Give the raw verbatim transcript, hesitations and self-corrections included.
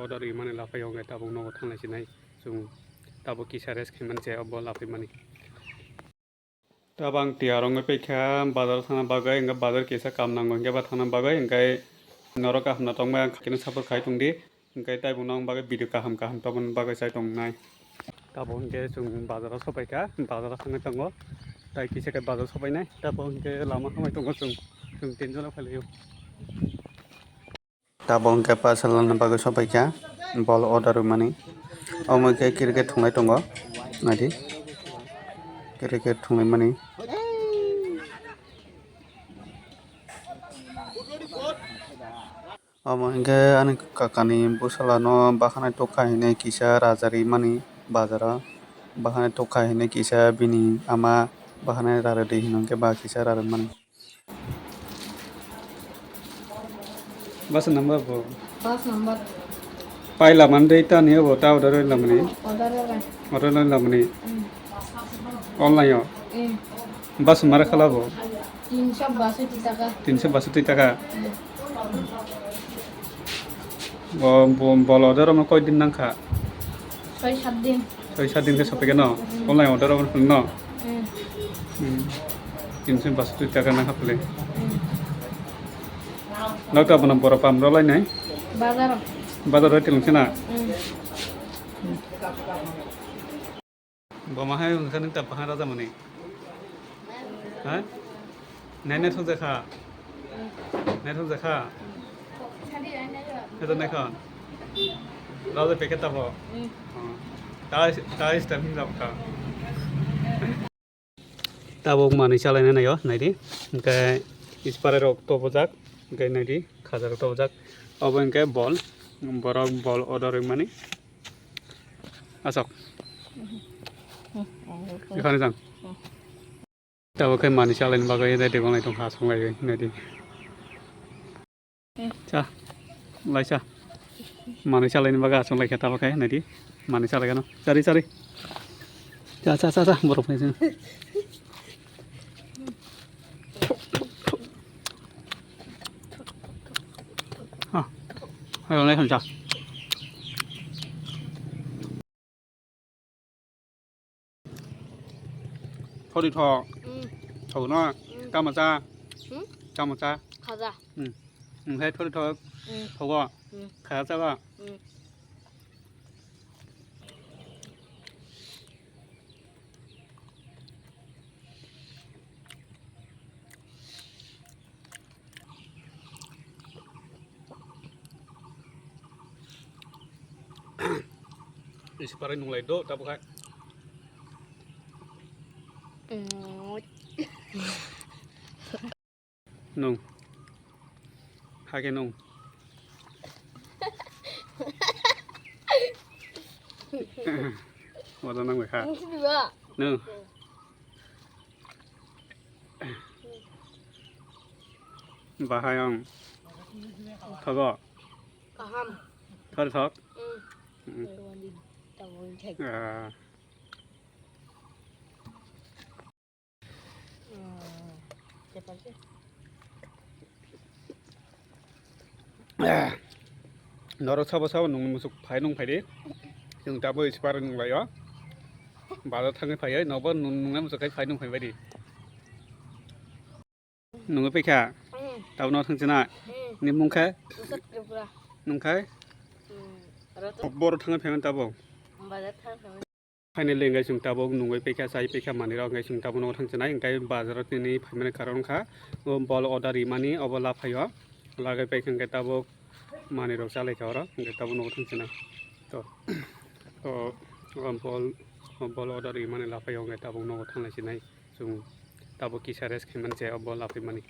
Order rimani laphaio, hwnkhe tabuk nogo thanglaisinai chwng. Tabuk kisa rest khaimani se obo laphaimani. Tabuk ang tiyar wngwi paikha bazar thangna bagwi, hwnkhe bazar kisa kam nango, hwnkhe ba thangna bagwi, hwnkhe norok kaham no tongbai, ang khaikhe no support khai tongdi, hwnkhe tei bo nong bagwi video kaham kaham tongmani bagwi chai tongnai. Tabuk hwnkhe chwng bazaro sopaikha, bazaro thangwi tongo, tei kisa khe bazar sopainai, tabuk hwnkhe lama hambai tongo chwng, chwng tinjona phailaio. Tabuk hwnkhe parcel rwna bagwi sopaikha bol order rwmani. Omo khe cricket thunglai tongo, naidi cricket thunglaimani. Omo hwnkhe ani kakani bwsala no bakhani tokha hinwi kisa raja rimani bazaro, bakhani tokha hinwi kisa bini ama bakhani rarwdi hino hwnkhe ba kisa rarwmani. Bus number bo. Bus number. Pai lamani dei tani bo ta order lamani. Order lamani. Order lamani. Hmm. Online o. Hmm. Bus mara khala bo. Tinsho basoti taka. Tinsho basoti taka. Hmm. Bo, bo, bol order mo koi din nangkha? Soi sat din. Soi sat din khe sophaikhe no? Hmm. Online order obo no? Hmm. Hmm. Tinsho basoti taka nangkha phle. Hmm. Nok ta bono boro pam rw lainai? Bazar o. Bazar o tilong sina? Hmm. Bo ma hai wngkha nang ta bahai raja mani? Ha? Nai nai thok jakha? Nai thok jakha? Nai thok jakha? Raja packet tabo? Hmm. Oh. Ta, ta step hin jabkha. Tabuk manwi chalaina naio, naidi. Hwnkhe ispare rok tobojak, hwnkhe naidi, khaja rok tobojak. Obo hwnkhe bol, borok bol order rwmani. Asok. Ekhane jang. Tabuk khe manwi chalaina bagwi naidi, gonai tongkha, asok lai naidi. Cha, laisa. Manwi chalaini bagwi achuk laikha tabuk khe, naidi. Manwi chalaigano. Chari, chari. Cha, cha, cha, cha, borok phai sini. Ha. Ayo, lai khan cha. Thori tho. Mm. Thau no. Mm. Tamo cha. Hmm? Tamo cha. Khaja. Hmm. Hwnkhe thori tho. Mm. Thogo. Mm. Khaja chago. Mm. Isi parai nunglai do, tabuk hai. Mm. Nung. Hakhe nung. Wada nang bai kha. Nung sini ba? Nung. Bahai ang. Thogo. Kaham. Thor thok. Mm. Mm. Tabo thek. Ah. Norok sabo sabo nung musuk phai nung phai di. Chwng tabuk ispar nung lai o. Bazar thangwi phai o, nobo nung nung musuk khai phai nung phai bai di. Nungwi paikha. Hmm. Tabuk no thang china. Hmm. Ni mung khe? Usat Tripura. Nung khai? Hmm. Boro thangwi phai man tabuk. Bazar thang thang. Finally, hwnkhe chwng tabuk nungwi paikha, chai paikha manwirok, hwnkhe chwng tabuk nogo thang chinai, hwnkhe bazaro tini phaimani karon wngkha, o bol order rimani, obo laphaio, lagwi paikha hwnkhe tabuk manwirok chalaikha oro, hwnkhe tabuk nogo thang chinai. To, to, o bol, o bol order rimani laphaio, hwnkhe tabuk nogo thanglai chinai, chwng tabuk kisa rest khaimani se, o bol laphaimani.